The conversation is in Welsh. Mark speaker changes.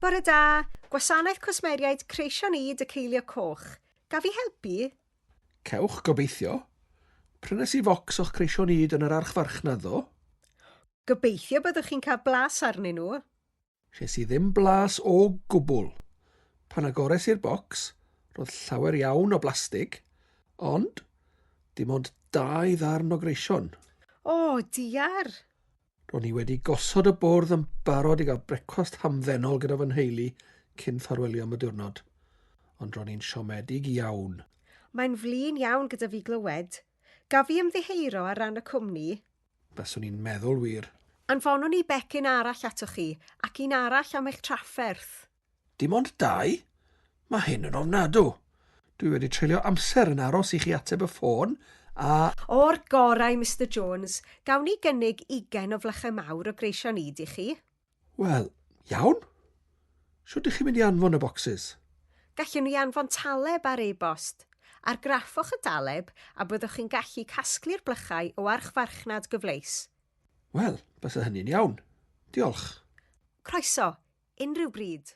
Speaker 1: Bore da, gwasanaeth cwsmeriaid Creision Ŷd y Ceilio Coch. Gaf i helpu?
Speaker 2: Cewch, gobeithio. Prynes i focs o'ch creision ŷd yn yr archfarchnad ddo.
Speaker 1: Gobeithio byddwch chi'n cael blas arnyn nhw.
Speaker 2: Ches i ddim blas o gwbl. Pan agores i'r bocs, roedd llawer iawn o blastig, ond dim ond dau ddarn o greision.
Speaker 1: O, diar!
Speaker 2: Ro'n i wedi gosod y bwrdd yn barod i gael brecwast hamddenol gyda fy nheulu cyn ffarwelio am y diwrnod, ond ro'n i'n siomedig iawn.
Speaker 1: Mae'n flin iawn gyda fi glywed. Gaf fi ymddiheuro ar ran y cwmni?
Speaker 2: Baswn i'n meddwl wir.
Speaker 1: Anfonwn ni becyn arall atoch chi, ac un arall am eich trafferth.
Speaker 2: Dim ond dau? Mae hyn yn ofnadw. Dwi wedi treulio amser yn aros i chi ateb y ffôn a...
Speaker 1: O'r gorau, Mister Jones. Gawn ni gynnig ugain o flychau mawr o greision ŷd i chi?
Speaker 2: Wel, iawn. Shwt ydych chi'n mynd i anfon y bocsys?
Speaker 1: Gallwn ni anfon taleb ar e-bost. Argraffwch y daleb a byddwch chi'n gallu casglu'r blychau o archfarchnad gyfleus.
Speaker 2: Wel, bysa hynny'n iawn. Diolch.
Speaker 1: Croeso, unrhyw bryd.